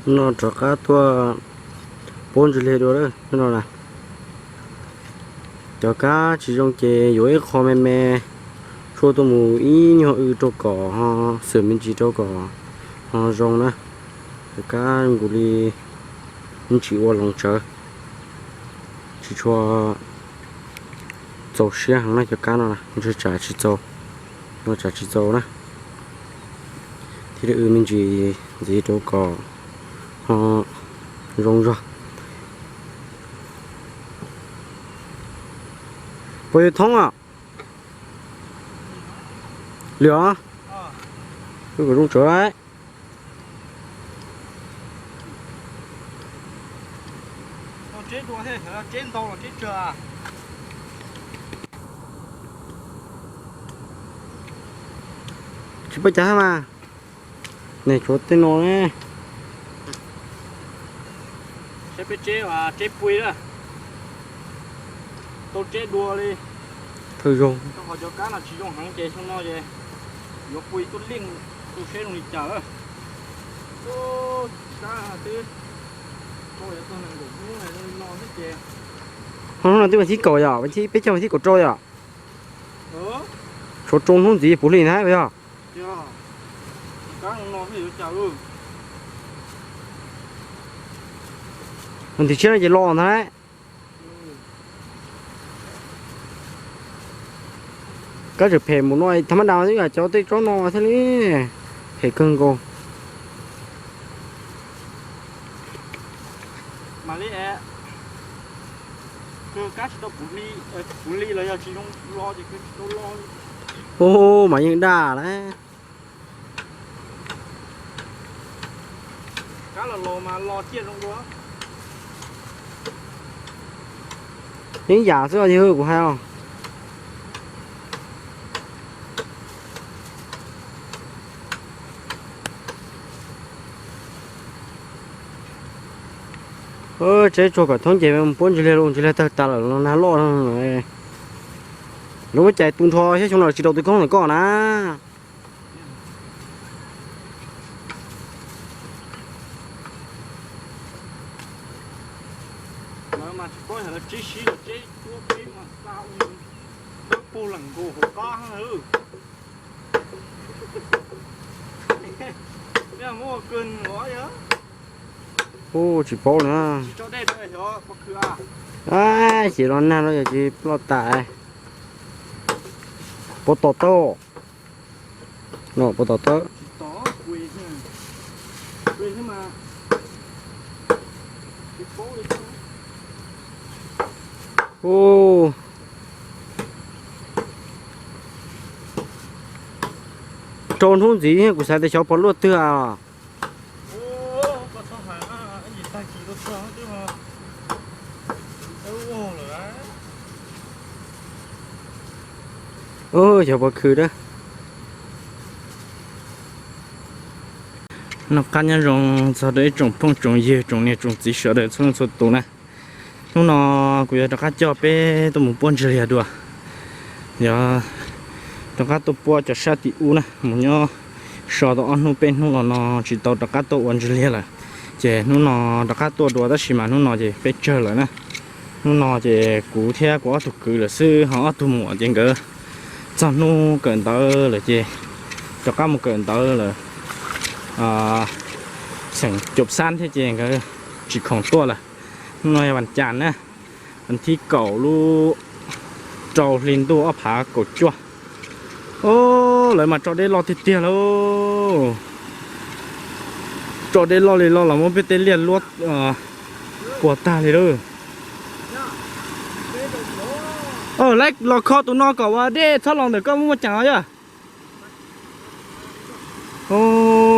No rov qab tuaj puab ntswg liag dua no na. Cov kab tsis zoo ces yuav ib qho me me, tshuaj tuaj mus ib nyuag w rau kom ho xwm me ntsis rau kom ho zoo na. Cov kab nkaus li tsis ua loos tsawv, tsis tshua txaus siab heev na cov kab no, ntshe tsam tsis txaus, tsam tsis txaus na. Thiaj li w me ntsis ntxiv rau kom ho zoo zog. Puas yog thoob os? Lwm os, wb kom zoo tsawv lawm. Tsis paub cas mas, nej tshuav tej no ne. Saib peb tseb, tseb pui lawm, tau tseb dua li. Thawj zaug, qhov cov kab no tsis zoo heev ces xyoo no ces yuav pui tuaj lij tu seb zoo li cas lawm. Kab twb, hnub no twb vas thib kaum yom, vas thib peb caug, vas thib kaum rau yom. Tshuav rau hnub ntxiv puv hli ntag yog. Hnub tim tshiab no ces los ntag. Kab tseem phem mus no, thaum mab dam twb yog cov tej tsob no thiaj li phem kawg nkaus. Ub, mas yeej daj lawm. Yeej yam xwb os, kuv hais os. Tseb tsuag kom thoob ces mus puab ntswg liag los, ntswg liag tawg tas lawm los nag loj no. Lawv muab cais tu nrho thiab xyoo no tsis rau tus koob ntawm koj na. Lawv mas tsis paub yog lawv tseb sib los tseb cuab peb mas xa ua puag leem nkaus hauv qab. Ub, tsis paub na. Ces los nag no yog tsis ploj tas. Puas tom taub? No puas tom taub? Ub, rau hnub ntxiv kuv xav tias xyov puas luaj twg os. Xyov puas khw dab. Noj qab nyob zoo txog rau ib tsoom phooj tsoom ywg tsoom niam tsoom txiv sawv daws txhua leej txhua tus na. Hnub no kuv yuav rov qab coj peb tuaj mus puab ntswg liag dua. Yog rov qab tuaj puab cov sab tim ub na, mus nyob so tau ob hnub peb hnub los no tsis tau rov qab tuaj ua ntswg liag lawm. Ces hnub no rov qab tuaj dua tab sis mas hnub no ces peb tsawg lawm na. Hnub no ces kuv thiab kuv ob tug kwv lawm xwb, ho ob tug muam ces nkawd txog hnub kawm ntawv lawm ces rov qab mus kawm ntawv lawm. Xeem Coob Xab thiab ces nkawd tsis khoom tuaj lawm. Hnub no yog vas cas na, vas thib kaum lub rau hli ntuj ob phav kaum cuaj. Lawv mas tso dej loj tiag tiag lauj. Tso dej loj li loj los muab peb tej liaj luab puas tag li lauj. Lawv los kho tus no kom ua dej txhob los ntawm koj muaj muaj ceem os yog.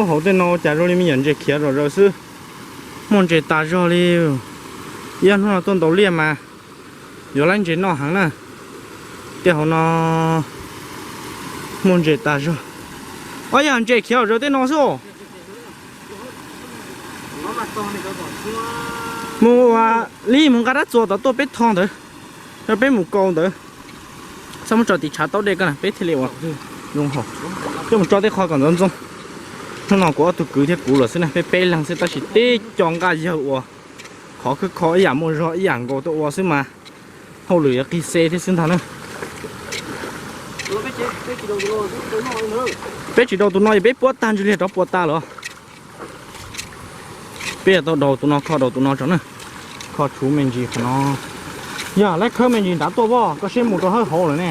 Hauv tej no cas zoo li me nyuam ntses khiav zom zaws xwb. Muaj ntses tas zog li. Ib ob hnub no tuaj ntaus liaj mas yuav laib ntses noj heev na. Tej hauv no muaj ntses tas zog. Ob yog ntses khiav zom zaws tej no xwb os. Mus ua li mus nqa rab txuas tom tuaj peb tho ntawd, rau peb mus kaus ntawd. Txhob muab tso tim tshav taub dej koj na peb thiaj li ua zoo haus. Coj mus tso tej qho kom ntxoov ntxoo. Hnub no kuv ob tug kwv thiab kuv lawm xwb na, peb peb leeg xwb tab sis tib co nqaj yawg uas qhov khwb kho ib yam muaj zog ib yam nkaus tuaj ua xwb mas hauj lwm yuav qig xe thiab xwb ntag na. Peb tsis daus tus no es peb puab tag ntswg liag rov puas tas lawm. Peb yuav tau daus tus no, kho daus tus no tso na. Kho tshuv me ntsis qhov no. Yog laib khawb me ntsis nrad tuaj pob, koj seb mus rau hawb hauv lawm ne.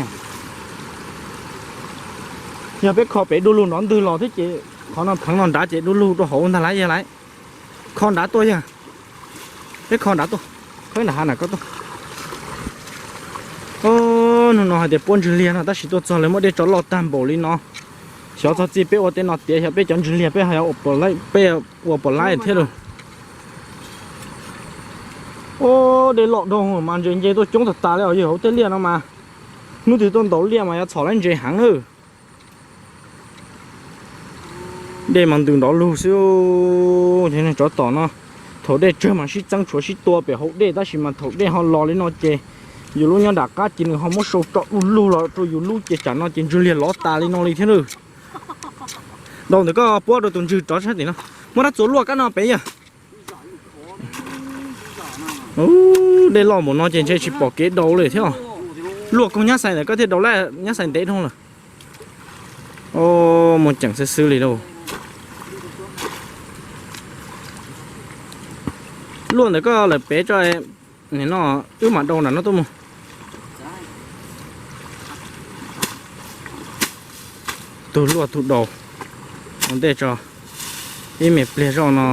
Yog peb kho pem du lug nrov ntwg los thiab ces qhov no pheev no nrad ces du lug rau hauv ntag lauj yog lauj. Kho nrad tuaj yog. Peb kho nrad tuaj. Khawb nram hav nram koj tuaj. Hnub no hais tias puab ntswg liag no tab sis tuaj txog lawv muab dej tso loj tag npaum li no. Xyov txog txij peb ua tej no tiav xyov peb cov ntswg liag peb ho yuav ua pom laib thiab lauj. Dej loj dhau mas ntses nce tuaj coob tag tas li os yawg, hauv tej liaj no mas hnub twg tuaj ntaus liaj mas yuav txhom laib ntses heev na. Dej mas ntws nrov lug xwb. Tsov tom no thaum dej tsawg mas sib txeeb tshuav sib tua pem hauv dej tab sis mas thaum dej ho los li no ces yus lub nyob nram qab ces nws ho muab sau tso du lug los rau yus lub ces tsam no ces ntswg liag lov tas li no li thiab lauj. Daus ntawm koj puab rau tus ntswg rov sab tim no. Muab rab txuas luaj kab no pem yog. Dej loj npaum no ces ntshe tsis pom kev daus li thiab. Luaj koog nyab xais ntawm koj thiaj daus lawm, nyab xais ntev dhau lawm. Muaj ceem xwb xwb li lauj. Luaj ntawm koj lawm pem tso, nim no wb mam daus nram no tuaj mus. Tug luaj tug daus ua ntej tso, ib me pliag zoj no.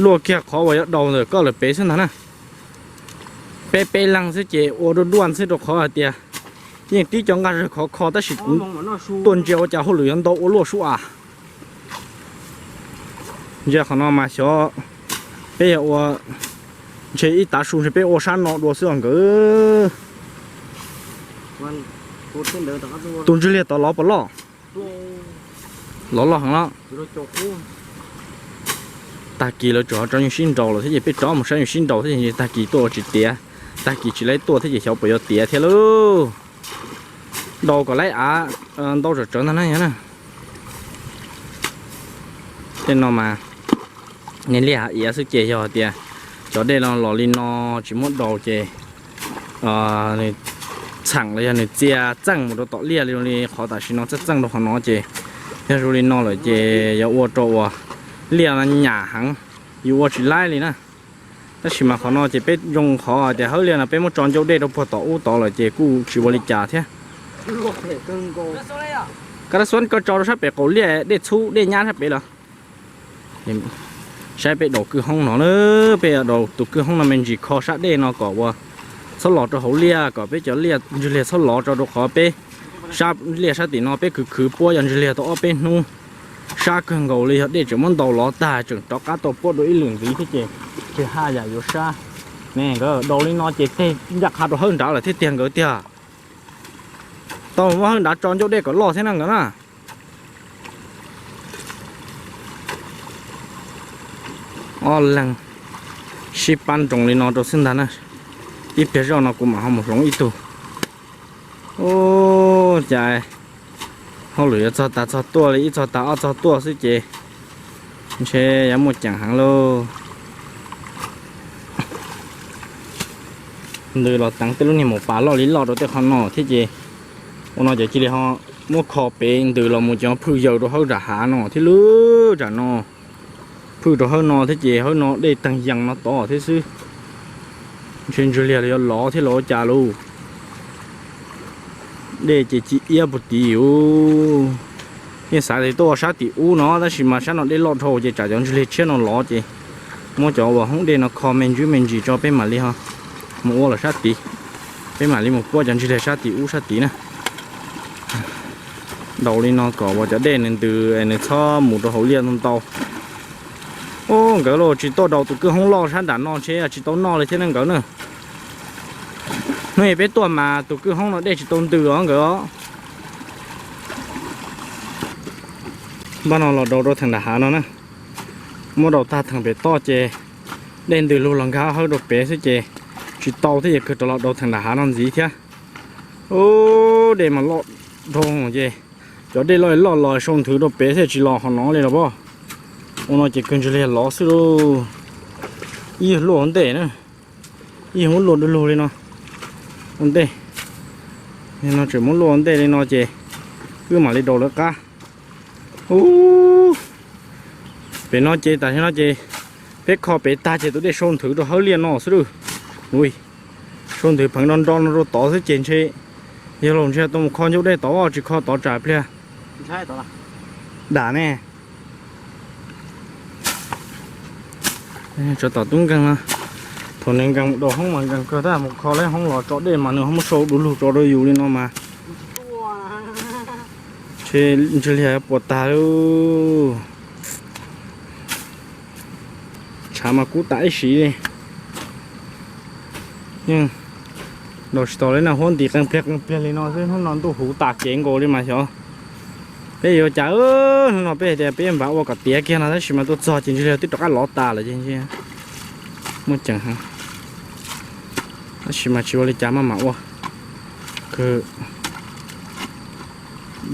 Luaj kiag qhov uas yuav daus ntawm koj lawm pem xwb ntag na. Peb peb leeg xwb ces ua duaj duaj xwb rau qhov hais tias yeej tib co nqaj zawg khov kho tab sis kuv tuaj ntsia ua cas hauj lwm yuav ntau ua luaj sub as. Ntsia qhov no mas xyov peb yog ua, ntshe ib tav su ntshe peb ua sab no dua xwb os nkawd. Tus ntswg liag tod lov puas loj? Lov loj heev los. Tag kis lawv tseem ho rov nyuag sib nraus lawm thiab ces peb rov mus saib nyuag sib nraus thiab ces tag kis tuaj ua tsis tiav, tag kis tsis laib tuaj thiab ces xyov puas yuav tiav thiab lauj. Daus kom laib av ntau tsawm tsawv ntag na yog na. Tej no mas niag liaj hav iav xwb ces yog tias cov dej no los li no tsis muab daus ces nws txheem los yog nws txia txeej mus rau tom liaj li, li qhov tam sim no txeej txeej rau qhov no ces yog zoo li no lawm ces yuav ua rau uas liaj no nyam heev, yus ua tsis laib li na. Tab sis mas qhov no ces peb zoo qhov tias hawb liaj no peb muab tso ncauj dej rau puag tom ub tod lawm ces kuj tsis ua li cas thiab. Koj rab xuab koj tso rau sab pem qaum liaj dej txhub dej nyab sab pem los. Saib peb daus kwj hoob no na, peb daus tus kwj hoob no me ntsis kho sab dej no kom ua txhob los rau hauv liaj, kom peb cov liaj ntswg liag txhob lov tso rau qhov peb sab liaj sab tim no peb khwv khwv puab cov ntswg liag tau ob peb hnub. Sab kawg nkaus li yog dej tseem muab ntaus lov tag tseem rov qab tau puab dua ib lwm ntxiv thiab ces tsis haj yam yuav sab. Ne nkawd daus li no ces tej ncaj qha rau hawb nrad lawm thiab tiag nkawd tiag. Tau muab hawb nrad tso ncauj dej kom loj thiab na nkawd na. Ob leeg sib pab nroos li no rau xwb ntag na. Ib pliag zoj no kuv mam ho mus hloov ib tug. Ua cas hauj lwm yuav txog tas txog tuaj li, ib txog tas ob txog tuaj xwb ces ntshe yuav muaj ceem heev lauj. Ntws los teev tej lub niag maum pas loj li loj rau tej qhov no thiab ces ua no ces cia li ho muab kho pem ntws los mus ces ho phwj yaws rau hawb nram hav no thiab lub nram no. Phwj rau hawb no thiab ces hawb no dej teeg yees no tod thiab xwb. Ntshe ntswg liag los yuav lov thiab los ua cas lauj. Dej ces ci iab puag tid yus. Yeej xav tias tuaj ua sab tim ub no tab sis mas sab no dej loj dhau ces tsam cov ntswg liag tshiab no lov ces muab cov uas hoob dej no kho me ntsis me ntsis tso peb mam li ho mus ua lawm sab tid. Peb mam li mus puab cov ntswg liag sab tim ub sab tid na. Daus li no kom uas cov dej nws ntws nws txhob mus rau hauv liaj ntau ntau. Ub, nkawd los tsis tuaj daus tus kwj hoob loj sab nram no ntshe tsis tau noj li thiab ne nkawd na. Hnub peb tuaj mas tus kwj hoob no dej tsis tau ntws os nkawd os. Npaj no los daus rau theem nram hav no na. Muab daus tag theem pem toj ces dej ntws lug los nkag hawb rau pem xwb ces tsis tau thiab ces kawg rov los daus theem nram hav no ntxiv thiab. Ub, dej mas loj dhau ces cov dej loj loj los sau nthwv rau pem thiaj tsis los qhov no li los pob. Ua no ces kawg ntsis liag lov xwb lauj. Ib yam luaj ua ntej na, ib yam muab luaj du lug li no ua ntej. No tseem muab luaj ua ntej li no ces wb mam li daus lawv qab. Ub, pem no ces tam sim no ces peb kho pem tag ces tus dej sau nthwv rau hauv liaj no xwb lauj. Ui, sau nthwv pheev nro nro no rau tod xwb ces ntshe yog los ntshe tau mus kho ncauj dej tod, tsis kho tod tsam pliag dam ne. Tsov tom tub nkeeg no, thaum nws nkees mus daus hoob mas nkees kawg tab, mus kho lawv hoob los tso dej mas nws ho muab sau du lug tso rau yus li no mas ntshe liag puas tag lauj. Tshav mas kub tas ib sim li. Yeej daus tsis tau li na, huab ntis qee pliag qee pliag li no xwb, hnub no ntuj huv tas kev nkaus li mas xyov peb yuav cas. Hnub no peb hais tias peb npaj ua kom tiav kiag no tab sis mas tuaj txog ces ntshe twb rov qab lov tas lawm ces ntshe muaj ceem heev. Tab sis mas tsis ua li cas, maj mam ua. Kawg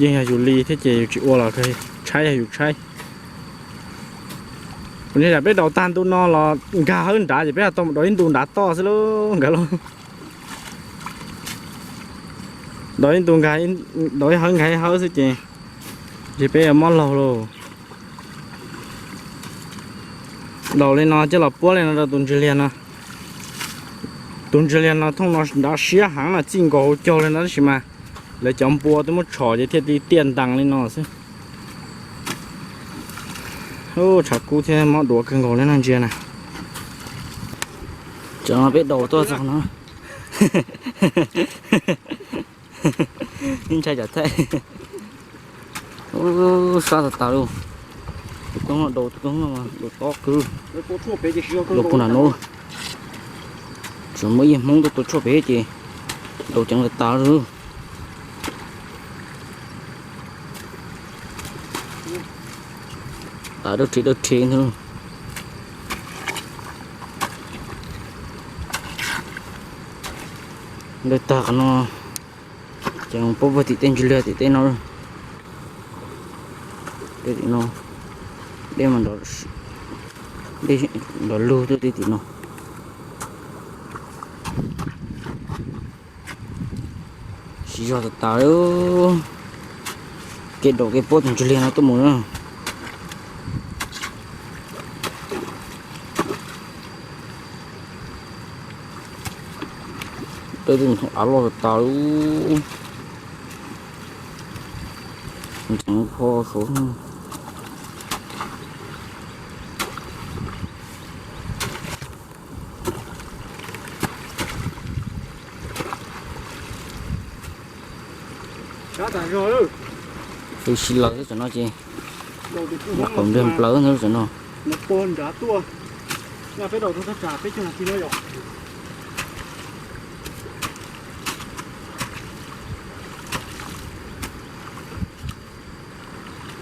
yeej yog yus li thiab ces yus tsis ua los kawg tshaib yog yus tshaib. Kuv ntshe yam peb daus tag ntu no los nkag hawb nrad ces peb tau mus daus ib ntu nrad toj xwb lauj nkawd lauj. Daus ib ntu nkag, daus ib hawb nkag ib hawb xwb ces ntshe peb yuav mob laug lauj. Daus li no coj los puab li no rau tus ntsig liag no. Tus ntsig liag no thooj no nrad siab heev no, txij nkaus hauv caug li no tab sis mas lawv cov npua twb muab tshom ces thiaj li tiaj ntees li no xwb. Tshav kub thiab mob duav kawg nkaus li no ntsia na. Cov no peb daus tuaj txog no. Ib ntshai cov thaij. Ub, sab tas tas li. Tus koob no daus, tus koob no daus tob kawg. Daus puag nram no. Tseem muaj ib hmoob tuaj tua tshuaj pem ces daus ceev tas tas li. Tas dawb rhe dawb rhe ntag. Ntawd tag qhov no ces pab vag tim tej ntsis liag tim tej no. Tej tim no dej mas, dej nrov lug tej tim no. Siv zog tas tas li. Kev daus kev puab tus ntsis liag no tuaj mus na. Dawb thooj av loj tas tas li. Ntxeev kho saud. Tus si laws xwb tam no ces qaum npliag nplawv ntawd tam no.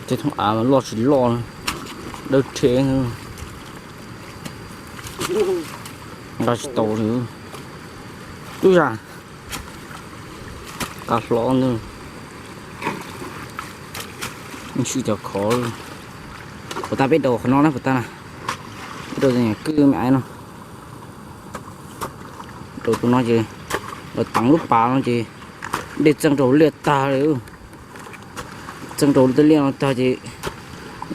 Tej thooj av mas loj tsis loj, dawb rhe, nqa tsis tau li. Tub yam, qab hlob ntag, sib cov khov. Puas tas peb daus qhov no na, puas tas na, peb daus kwj me aiv no. Daus tus no ces lawv teev lub pas no ces dej txeeb rau liaj tag li. Txeeb rau tej liaj no tag ces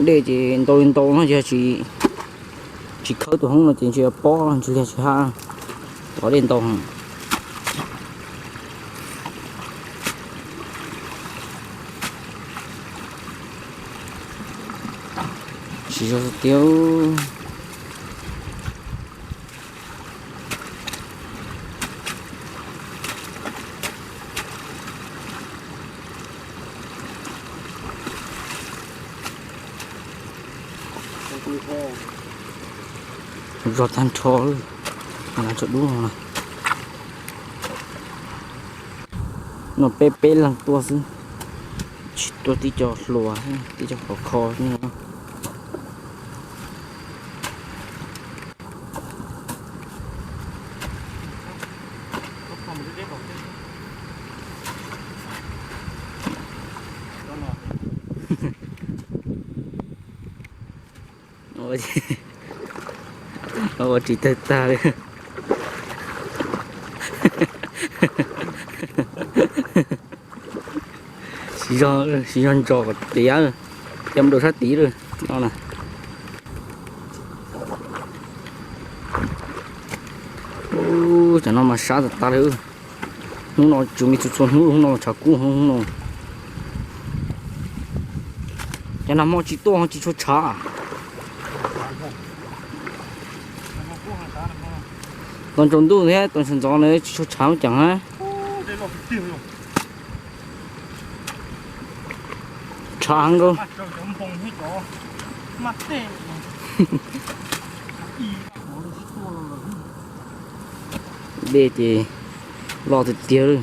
dej ces ntau li ntau no ces tsis khawb tus hoob no ces ntshe pob ntshe liag tsis hab, tov dej ntau heev. Tsis zoo tiag. Zog tag nrho, tso dub no. No peb peb leeg tuaj xwb, tsis tuaj tib co hluas, tib co khov kho no. Ua tsis tawg tag li. Siv zog, siv zog ntsos kom tiav, coj mus rau sab tid lawm no na. Ub, cov no mas sab tas tas li. Hnub no tsuas me txhua txhua hnub, hnub no tshav kub hnub no. Cov nag hmo tsis tuaj ho tsis tshua tshav. Tau ntsaus ntuj thiab tau ntxov ntxov na tsis tshua tshav ceev na. Tshav heev nkaus. Dej ces loj tiag tiag li.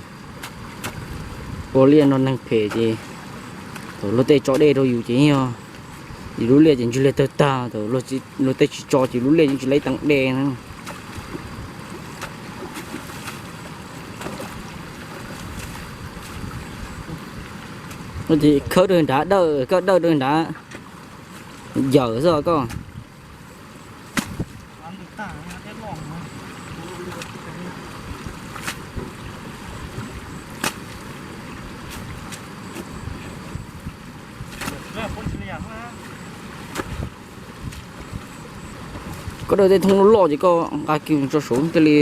Ua liaj nrog neeg phem ces thaum luag tej tso dej rau yus ces yog, yus lub liaj ces ntsig liag tawg tag, thaum luag tej tsis tso ces lub liaj yeej tsis laib teev dej na. Ces khawb rau nrad dawj, koj dawj rau nrad yawm xwb os koj. Koj dawj tej thooj loj loj ces koj nqa kiag tso saud thiaj li.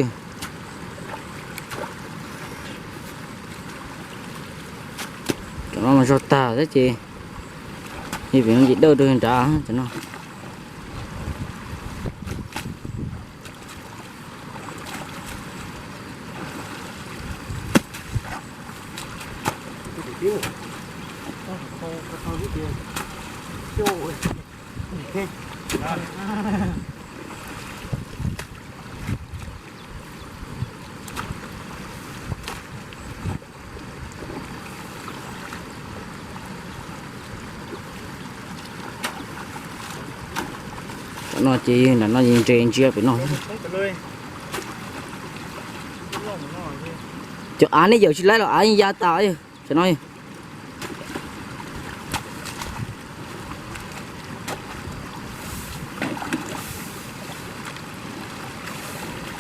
Cov no mas zog tag thiab ces, ces pem no ces dawj rau nrad cov no. Cov no ces nram no yeej ntses ntsia pem no. Cov av nej yawm tsis laib los av yeej ya tas cov no.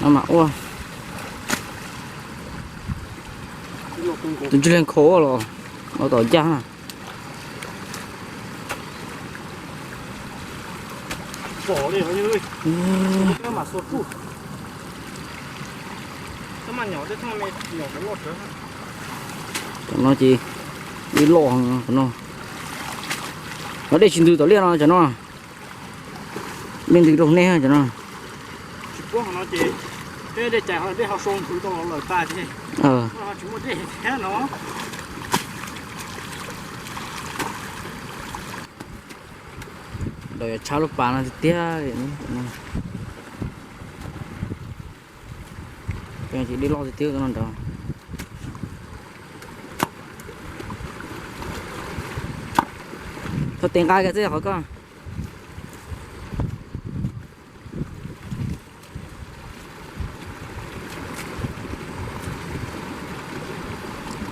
No mas ua tus ntsis leeg kho los no tom ncaj na. Cov no ces ib loj no, no dej tsis ntws tom liaj no cov no. Dej ntws rau nej cov no. Lawv yuav tshab lub pas no tiag tiag. Ces dej loj tiag tiag no nrad. Txhob tes nqa kiag xwb qhov koj.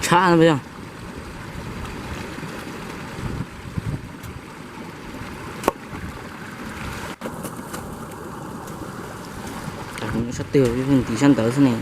Tshab no yog. Sab twg, tiv sab ntawd xwb ne.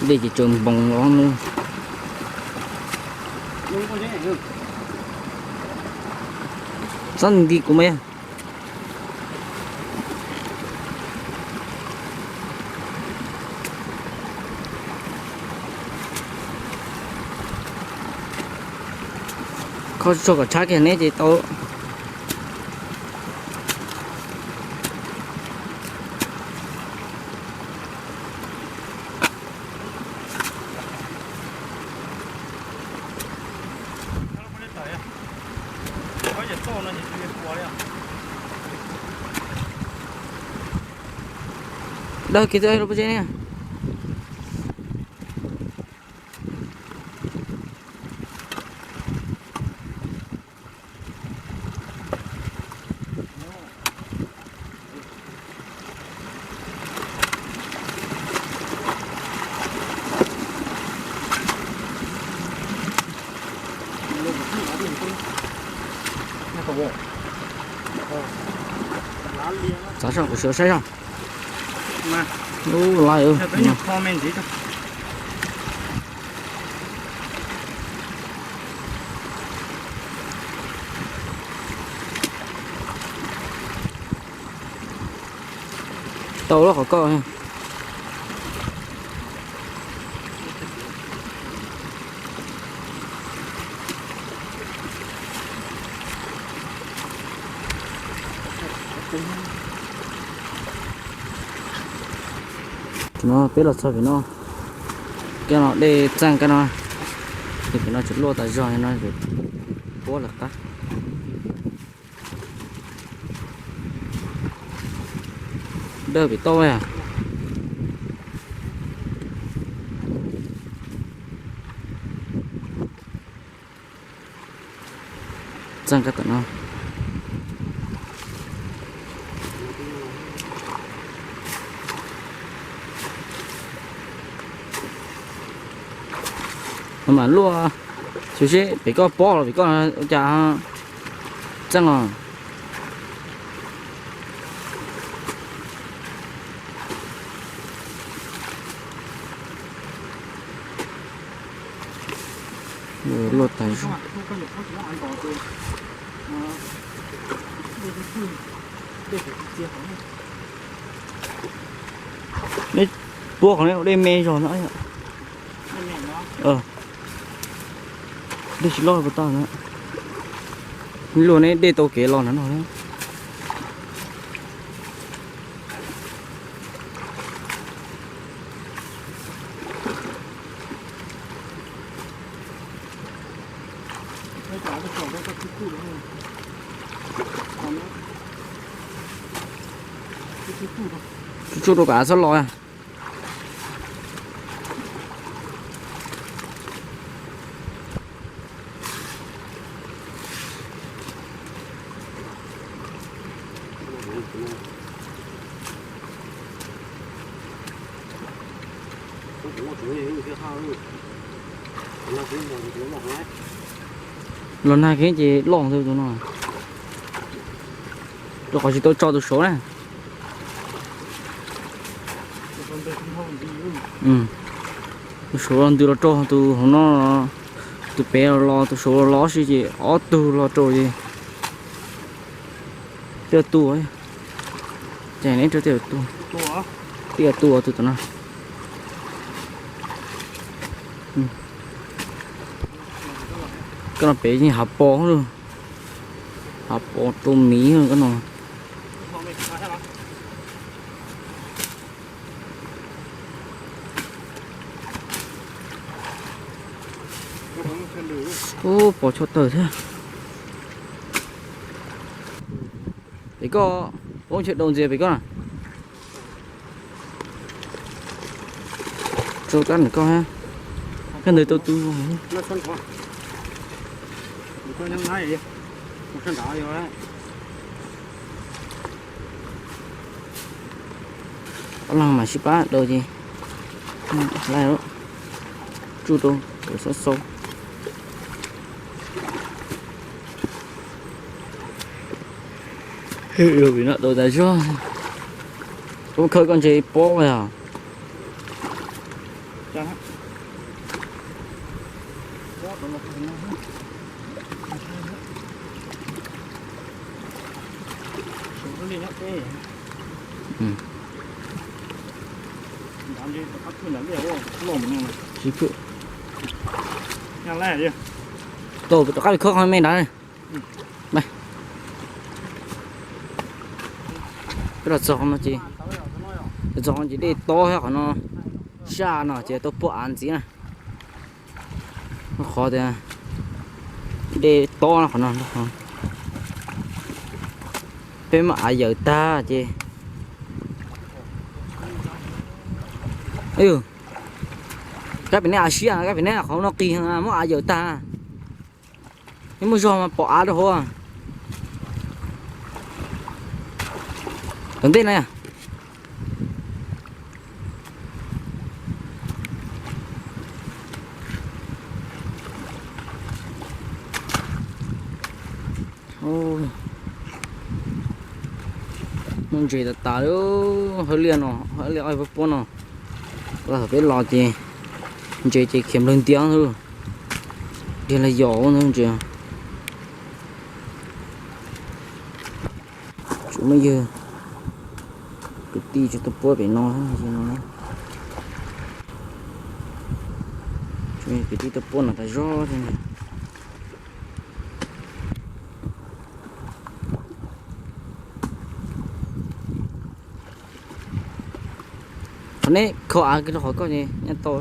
Dej ces tsaws npoos los. Txhob nti kuv mas yog. Kho tso kom tshab kiag neb ces tau. Dawb kiag twb lub pob zeb ne. Txav zog, kuv sim saib zog. Ub, lawm. Tau lub qhov koj. Tus no peb los txog pem no, kab no dej txeeg kab no, ces pem no tseem luaj tas zog no, puab lawm qab. Dawb pem toj. Txeeg kab tom no. Mas luaj, xyov seb pem koj pob los pem koj ua cas txeeg os. Luaj tas zog. Neb puab qhov no ua dej me zog no. Dej tsis loj puas tag na. Luag neb dej tau kev los na no. Tsuj tsuj rau kav txhob los. Los nag kiag ces loj tus no. Rau qhov tsis tau tso tus saud na. Tus saud ntws los rau tus hauv no, tus pem los tus saud los si ces ob tug los rau ces twb tu. Ces neb rau tej tu, tej tu tus tom no. Koj no pem yeej hav pos lawm, hav pos rau miv koj no. Ub, pos tshaj tawm thiab. Pem koj, ub, ntshe dau ntxias pem koj na. Rau kab ntawm koj, kab ntawd tau tu. Ob leeg mam sib pab daus ces, tsuj rau, xab xau. Vim no daus tas zog. Ub, khawb koj ntshe pob yog. Tau, rov qab khawb qhov me ntawd. Peb los txog no ces, txog no ces dej tob thiab qhov no, saj no ces tau puag av ntxiv na. Qhov tias dej tob no qhov no, Peb muab av yawm tag ces, kab pem nej av siab, kab pem nej qhov no qis, muab av yawm tag. Neb muaj zog mas pom av rau hauv. Tom ntej no. Muaj ntses tas tas li, hawv liaj no, hawv liaj ob puab no. Thaum peb los ces ntses ces khiav nplawg ntiav, dhia los yos ntses. Tsuas muaj yawg kwv tij tsis tuaj puab pem no, kwv tij tuaj puab no tas zog thiab. Qhov neb kho av kiag rau qhov koj ces nyob tau.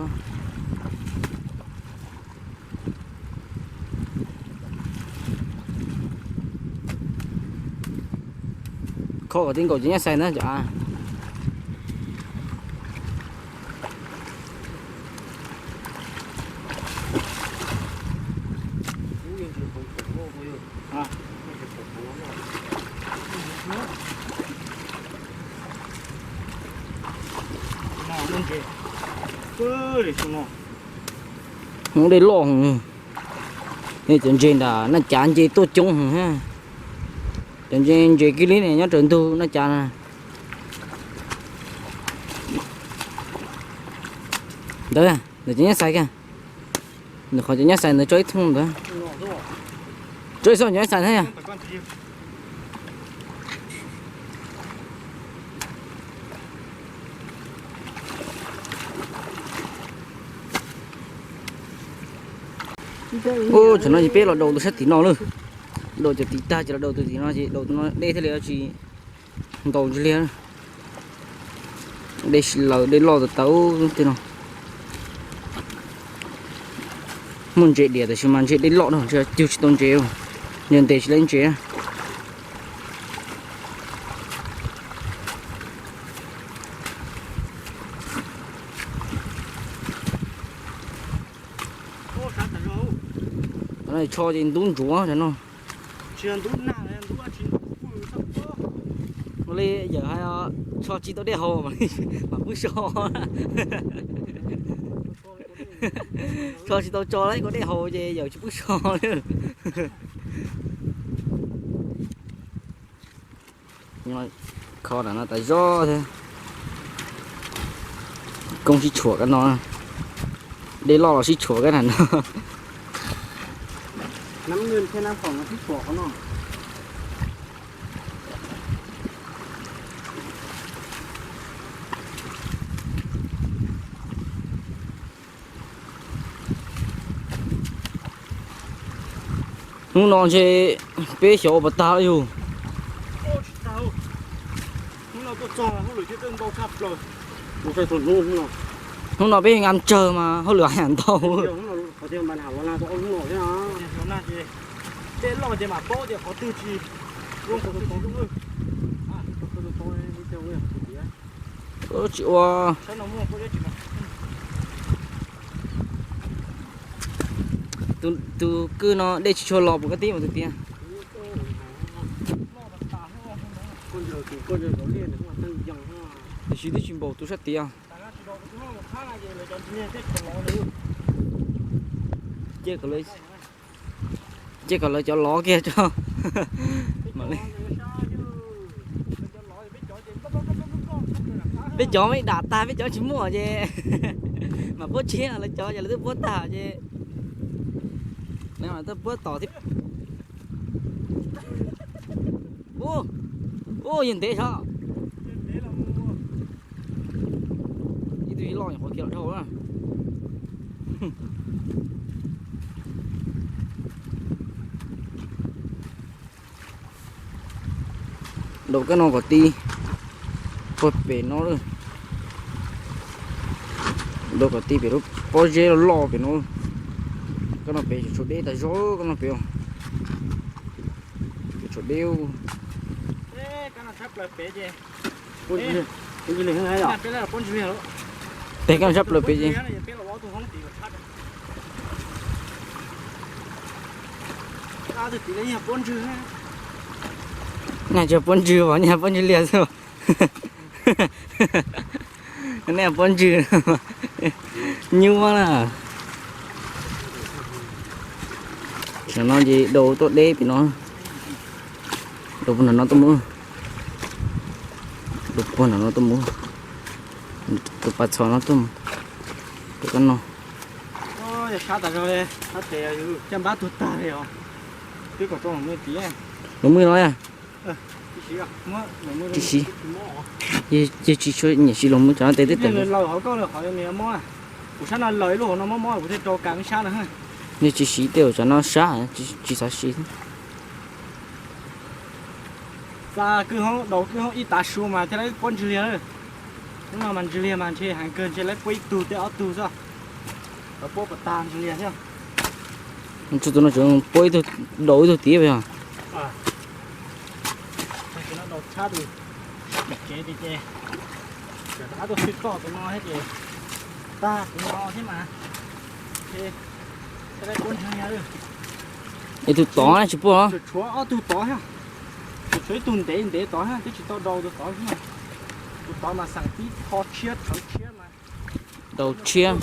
Kho kom tib nkaus ces nyob xais ntawd cov av. Hmoob dej loj, cov ntses nram Naj Cav nce tuaj coob heev. Cov ntses, ntses kiag li ne nyob raws ntug Naj Cav na. Ntawd, ntawm cov nyob xais kiag. Ntawm qhov cov nyob xais ntawd tso ib thooj ntawd. Tso ib thooj cov nyob xais thiab yog. Ub, tsam no ces peb los daus tus sab tim no lawm. Daus cov tim tag ces los daus tus tim no ces daus tus no dej thiaj li tsis ntaus ntsis liaj. Dej sib laws, dej loj tas tas tej no. Muaj ntses diam tab sis mas ntses dej loj no ntshe cug tsis tau ntses, ntshe ntes tsis laib ntses. Tsho ces ntub ntsuav no. Ua li yawm hais, tsho tsis tau dej haus mam pub so. Tsho tsis tau tso lawm kuv dej haus ces yawm tsis pub so li. Kho nram no tas zog thiab. Koob sib tshuam kab no. Dej loj los sib tshuam kab nram no. Hnub no ntshe peb xyov ua puas tag yug. Hnub no peb nqa tsawg mas hauj lwm haj yam ntau. Tsis ua. Tus kwj no dej tsis tshua los puas koj tib mus tus tiag. Tiam sis twb tsis npaum tus sab tiag. Cia kom lawv cov lov kiag tso. Peb cov me dam tag peb cov tsis muaj ces mam puab tshiab, lawv cov ces lawv twb puab tag ces lawv mam tuaj puab tom thiab. Ub, yeej ntev sov. Ib tug ib loj nyuam qhuav khiav los dhau na. Daus kab no kom ti puag pem no lawm. Daus kom ti pem lub pob zeb loj loj pem no. Kab no pem tshuav deb tas zog kab no pem. Pem tshuav deb. Peb kab sab plaws pem ces. Nej tsis puab ntswg os, nej puab ntswg liag xwb. Nej puab ntswg nyuaj na. Tam no ces dau tuaj deb pem no, dau puag nram no tuaj mus, dau puag nram no tuaj mus, tus pas txhos no tuaj mus, tus kab no. Sab tas zog li, caj npab tuag tag li os. Twb kom tso los mus tid. Los mus no. Tsis siv, yog tsis tshua nyiam siv los mus cov no tes twb tawm. Kuv sab no laws ib lub hauv no mob mob kuv thiaj rau kav sab no. Yog tsis siv tej zaum cov no sab, tsis xav siv. Xa kwj hoob, dau kwj hoob ib tav su mas thiaj li puab ntswg liag. Hnub no mas ntswg liag mas ntshe heev kawg, ntshe lawv puab ib tug tej ob tug xwb. Lawv puab puas tag ntswg liag thiab. Tus no tseem puab ib tug, dau ib tug tid yog. Dau tshab tus tsev tiag ces, rov qab tuaj xwb toj tus no thiab ces tag tus no thiab mas. Ib tug tod tsis puab, tshuav ob tug tod thiab. Tshuav ib tug ntev ntev tod thiab, twb tsis tau dau tus tod thiab. Tus tod mas xeem tib qho tshiab rhawv tshiab mas. Dau tshiab.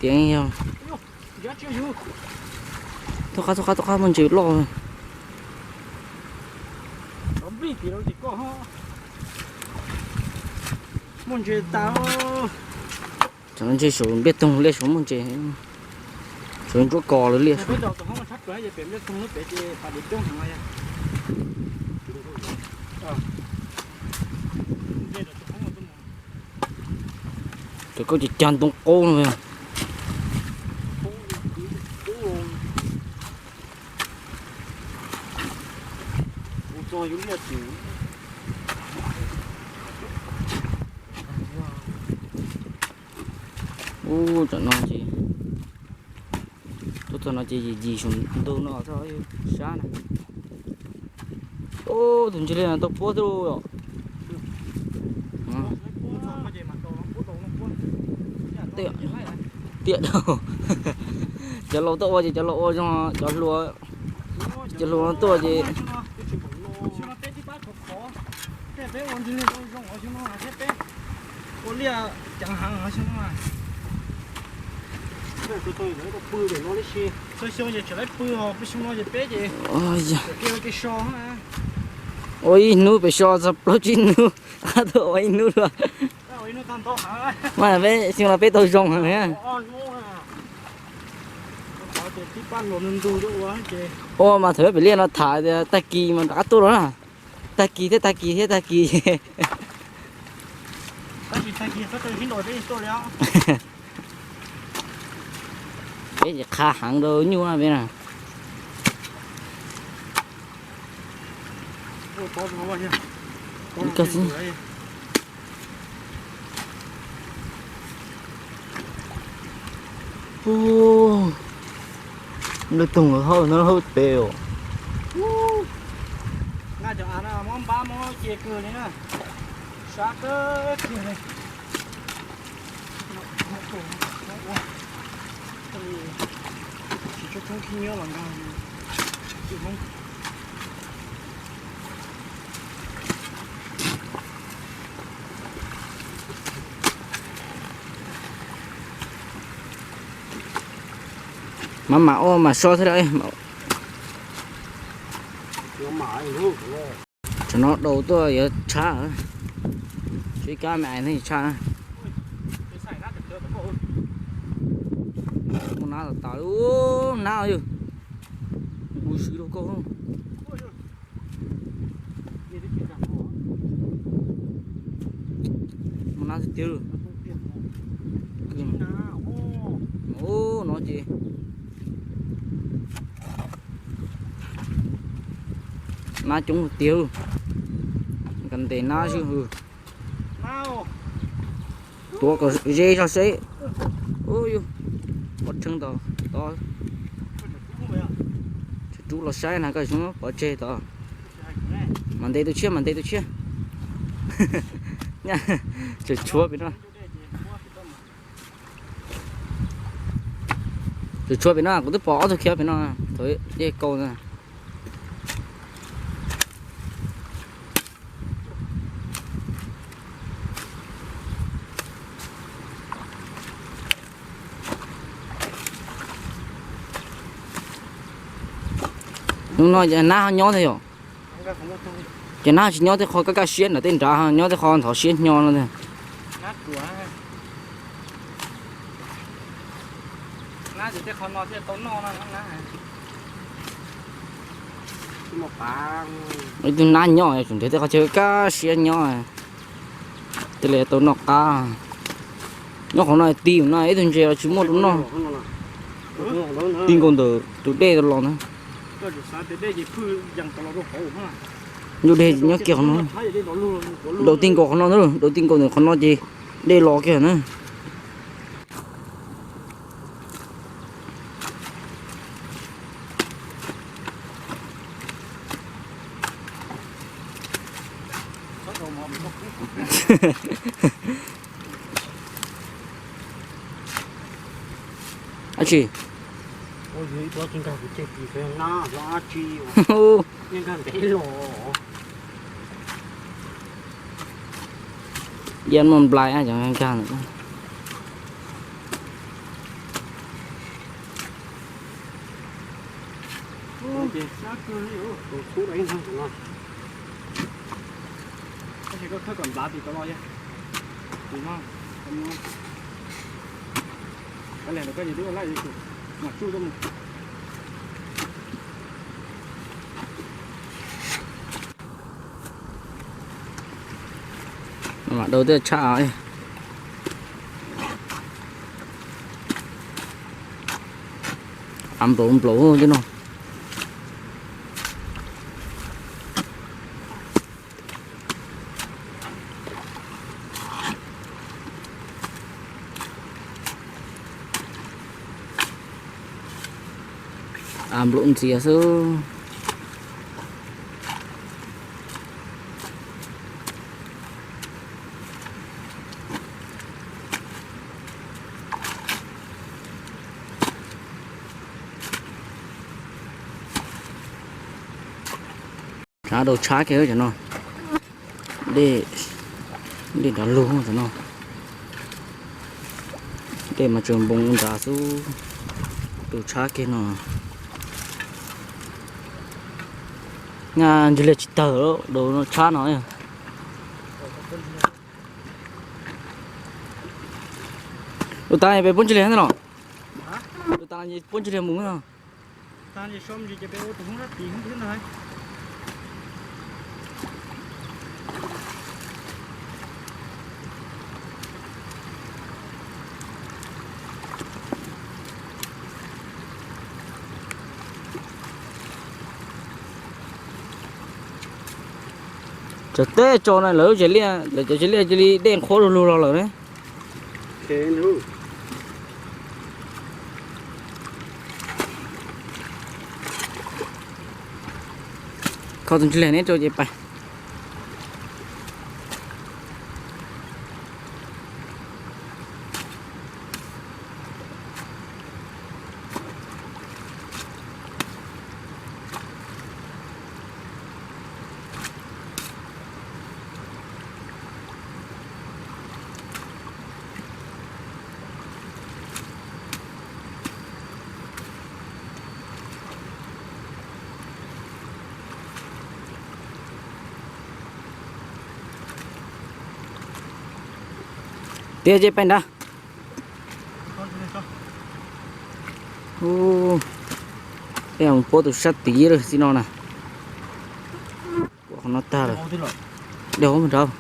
Tias yog. Tuaj qab, tuaj qab, tuaj qab, muaj ntses loj. Muaj ntses tas. Tam no ntshe saum npliaj toog liaj saum muaj ntses, saum ntsuab kos lawm liaj saum. Cov koj ces cag ntoo qaub no. Ub, tam no ces tuaj txog no ces yim yim saum ntug no txog sab na. Ub, tus ntswg liag tau puab xwb os. Tiam dau. Cov laus tuaj ua ces cov laus ua zoo, cov hluas, cov hluas tuaj ces Ua ib hnub pem so txog plaub tsib hnub, qab tuaj ua ib hnub luaj. Mas peb xyoo no peb tau zoo heev na. Ua mas thaum pem liaj no tham tias tag kis mas rov qab tuaj los na. Tag kis thiab tag kis thiab tag kis. Peb ces qha heev rau nyuj peb na. Nplej toog hauj no hauj pes os. Naj cov av no mob npab mob ce kawg li na. Sab kawg kiag li. Tsis tshua tshoob khib nyob los nkag. Mam mam ua mam so thiab. Tam no dau tuaj yuav tshab, tsib kab me ais thiaj tshab. Muaj nab tas tas li, nab yog npu swv rau koj. Muaj nab tiag tiag. Ub, no ces nab coob tiag, ntev nab xwb. Tuav kom ze zog seb. Ub, yus pov tsheej tod. Kuv los saib na, koj tsis muab pov tseg tod. Mam ntes tus tshiab, mam ntes tus tshiab. Tsuas tshuav pem no. Tsuas tshuav pem no, kuv twb pom ob tug khiav pem no thaum dej kaus ntag. Hnub no ces nab ho nyob thiab yom? Ces nab tsis nyob tej qho kaj kaj siab nram tej nrad, nyob tej qho ntxhov siab hnyo no. Ib tug nab nyob tseem nrhiav tej qho chaw kaj siab nyob, tej li tau noj qab. Nyob qhov no ti no ib tug ntses los tsis muaj rau noj. Ti nkaus ntawm tus dej los na. Ncauj dej nyob kiag qhov no. Daus ti nkaus qhov no, daus ti nkaus ntawm qhov no ces dej los kiag na. Ab tsi, ya muaj nplai cov nkag ntawm. Mam dau tej tshab. Av nplaum nplaum tej no. Av nplaum ntxias xwb. Tshab dau tshab kiag cov no. Dej, dej nrov lug cov no. Dej mas tseem npoo nrad xwb. Dau tshab kiag no. Nyaj ntsis liaj tsis tawg dau tshab no. Tus tas peb puab ntsis liaj ntag los? Tus tas peb puab ntsis liaj mus no. Cov teb tso na lawv lub tsev liaj, lawv cov tsev liaj cia li dej qhuav lug lug los lawm ne. Kho tus ntsis liaj neb rau ces pais. Tiag ces peb nrad. Ub, peb mus puab tus sab tid lawm txij no na. Puab qhov no tag lawm. Dej hauv nrad.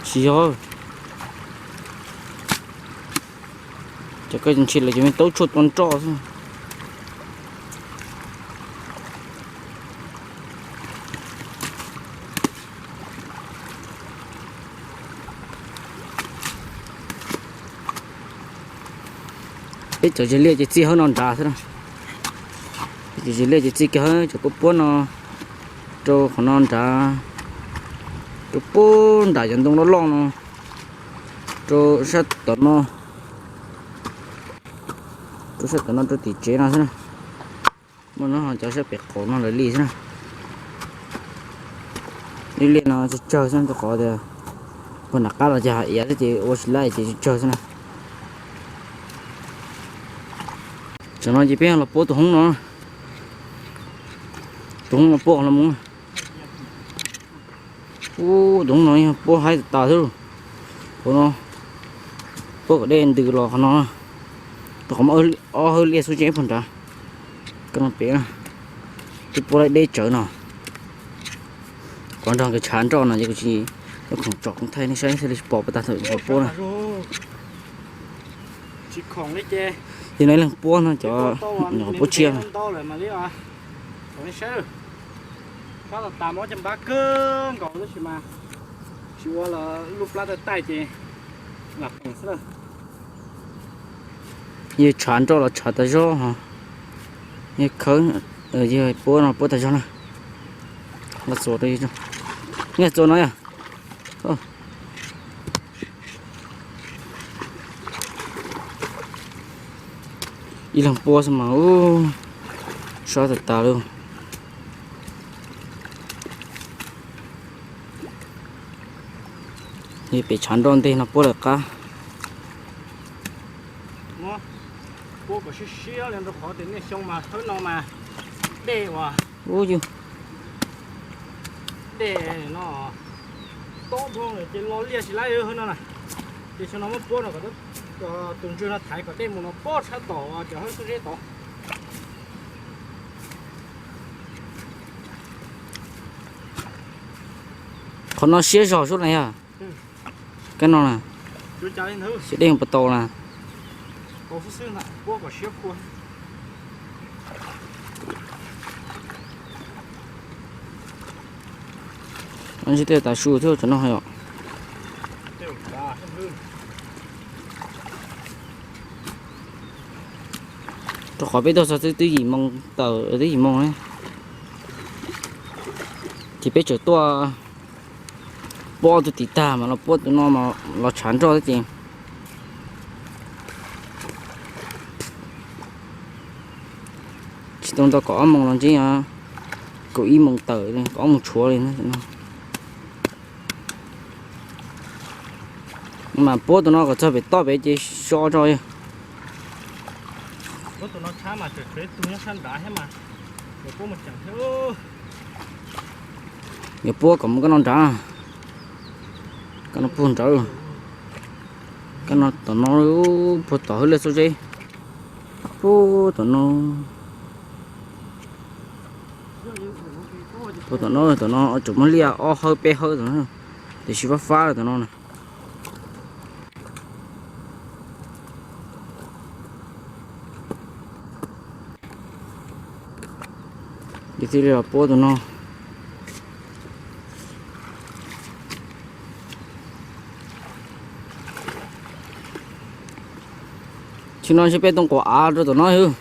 Tsis yog. Cov koj ntshis lawm cov me taub tshuaj tua nroj xwb. Peb cov zes liaj ces txij hauv no nrad xwb na. Peb cov zes liaj ces txij kiag hauv cov puab puab no rau qhov no nrad, rau puag nram cov ntoo loj loj no, rau sab tom no, rau sab tom no rau tim tsev no xwb na. Muaj no ho cov sab pem qaum no lawv li xwb na. Ib liaj no tsawg tsawg xwb rau qhov tias puag nram qab los ces hav iav xwb ces ua tsis laib ces tsawg tsawg xwb na. Tsam no ces peb los puab tus hoob no, tus hoob no puab los mus. Ub, tus hoob no yog puab haib tas tas xwb. Qhov no puab kom dej ntws los qhov no, rau qhov muaj ob hawb liaj xub zeb puag nrad. Koj no pem twb puab laib deb tsawv no. Qhov nrog nkawd tshav nroj no ces kuv tsis, kuv khoom tsom koom thaij nej saib thiaj li tsis pom puas tag thaum puab na. Yog no ib leeg puab no cov nyuam qhuav puab tshiab. Yog tshav nroj los tshav tas zog ho, yog khawb, yog puab no puab tas zog na. Los txuas rau, nej txuas no yog. Ib leeg puab xwb mas, ub, sab tas tas li. Yog pem tshav nroj ntej no puab lawm qab. Puab kom siab siab li rau qhov tias niaj xyoo mas thawb no mas dej uas, ub, yus, dej no tob dhau ces lo liaj tsis laib hauv no na. Ces xyoo no muab puab no kom tus ntswg no thaiv kom dej mus no puab tshab tom cov hawb xub zeb tod. Qhov no siab zog sub na yog. Kab no na, siab dej puas tau na. Ntshe tej tas su thiab tsam no yom. Rau qhov peb tuaj txog twb, twb yim moo tawm, twb yim moo na. Ces peb tseem tuaj puab tus tim tag mas los puab tus no mas los tshav nroj thiab ces tsis tau ntau, kaum ob moos los ntshe kaum ib moos tawm li, kaum ob moos tshuav li no. Mas puab tus no kom txog pem toj pem ces so tso. Yuav puab kom mus koj no nrad, koj no puag nrad, koj no tom no, puag tom hauv liaj xub zeb, puag tom no. Puag tom no, tom no tseem muaj liaj ob hawb peb hawb tom no, tiam sis fab fab tom no na. Ces thiaj li los puab tus no. Tsis no ntshe peb too quav av rau tom no hwb.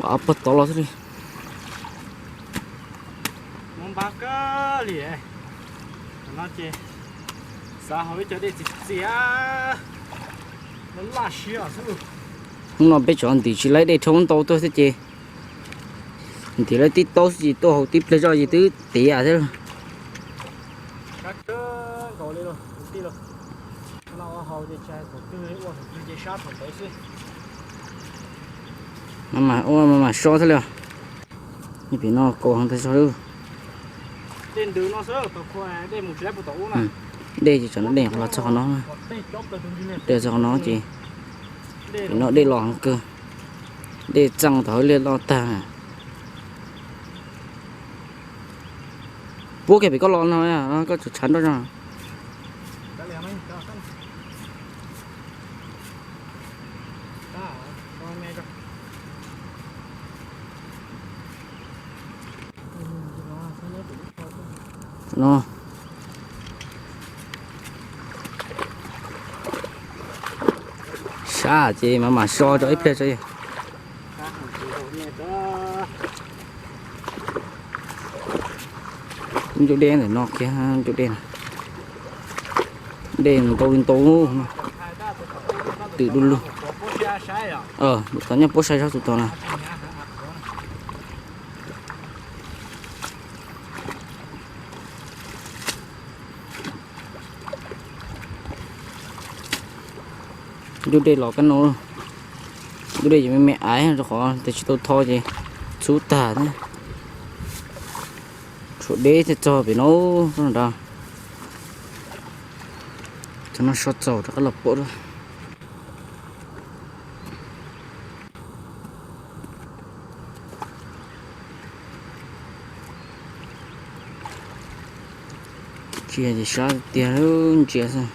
Av puag tod los xwb li. Muab npab kawg li. Tam no ces xav haus ib co dej txias txias, laj siab xwb. Hnub no peb tsov ntim tsis laib dej rhaub ntau tuaj xwb ces ntim laib tib taub xwb ces tuaj haus tib pliag zoj ces twb tiav thiab. Maj mam ua maj mam so thiab li os. Pem no kaus heev tas zog lawm. Dej ces tsam no dej los txog qhov no, dej txog qhov no ces pem no dej los heev kawg, dej txeej tom hauv liaj loj tag. Puab kiag pem koj los no, koj tseem tshav nroj no. No, sab ces mam mam so rau ib pliag tso. Ncauj dej ntawm no kiag, ncauj dej, dej ntau li ntau, twm du lug. Tom nyob puab saib zog tus tod na. Ncauj dej los kab no, ncauj dej ces me me aiv rau qhov tias tsis tau tho ces txhub tag thiab. Tshuav deb thiaj txog pem no, nrad. Cov no so txaus rov qab los puab. Ntsia ces sab tiag, ntsia xwb.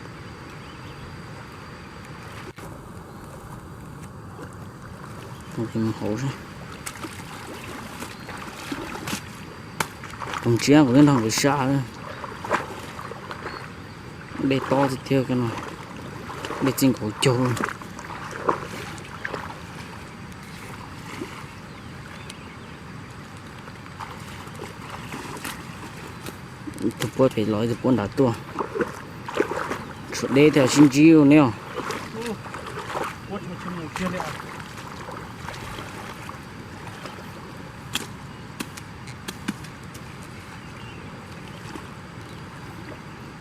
Hauv, kuv ntsia kuv twb nrog nkawd sab. Dej tob tiag tiag no, dej txij nkaus caug. Ib tug puab pem los, ib tug puab nrad tuaj. Tshuav deb thiaj sib ntsib ne os.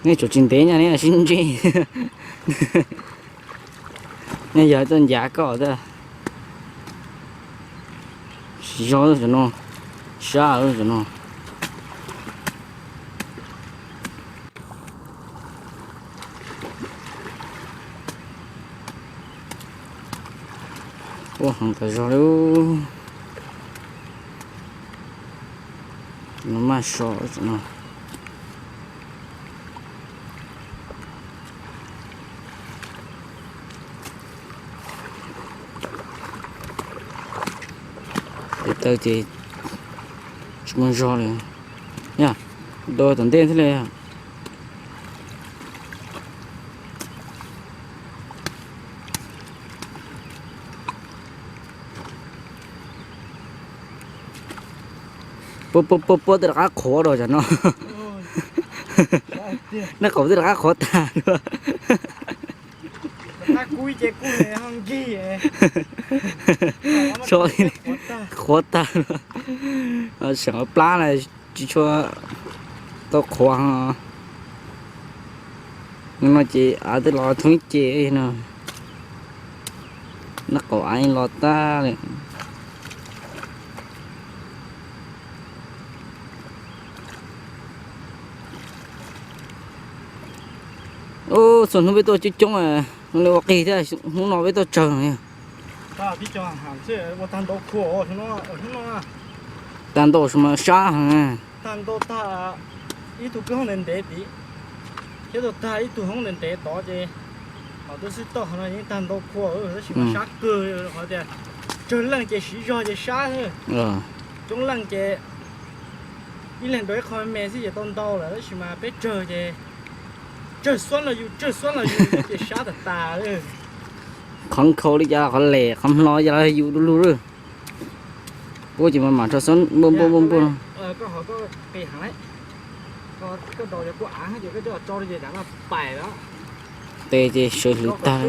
Nej tsum tsis ntev nyaj ne sib ntsib. Nej yog tuaj ncav koj thiab. Siv zog tam no, sab tam no. Ua heev tas zog li. No maj so tam no. Tes taw ces tsis muaj zog li. Yog, do tom ntej thiaj li. Puab, puab, puab, puab twb rov qab qhuav rau cov no. Naj qaum twb rov qab qhuav tag dua. Qhuav tag, qhuav tag. Seem plab na, tsis tshua tau qhuav. No ces av twb los thoob ib ce no. Naj qaum av los tag li. Ub, txhua hnub peb tuaj coob coob, hnub no ua qis thiab, hnub no peb tuaj tsawg no. Tag ntau, sab heev. Tag ntau tag, ib tug kwj hoob ntev ntev tid, thiab tuaj tag ib tug hoob ntev ntev tod ces, ho tuaj xwb toj no yeej tag ntau khua tab sis mas sab kawg, qhov tias tsawg leej ces siv zog ces sab. Coob leej ces ib leeg rau ib qho me me xwb ces tau ntau lawm tab sis mas peb tsawg ces tsawg xuab los yus, tsawg xuab los yus ces sab tas tas. Qhov nkhaus li cas, qhov lem qhov hlo li cas los yus du lug lawm. Puab ces mas mam rau xob npuaj npuaj npuaj npuaj no. Tes ces sawv hlwv tag.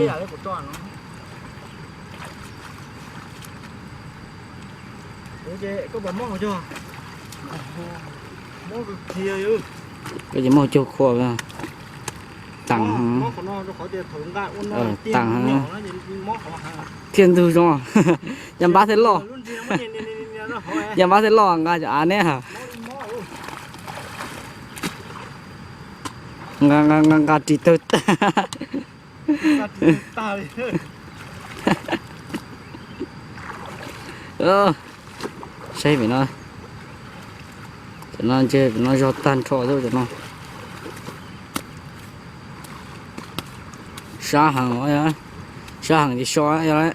Koj ces muaj caug khua, taam, taam thiaj ntug zoo. Yaj npab thiaj loj, yaj npab thiaj loj nqa cov av neb. Nqa, nqa, nqa ris tawg tag. Saib pem no, cov no ntshe pem no zog tag nrho xwb cov no. Sab heev, sab heev ces so yog lawm.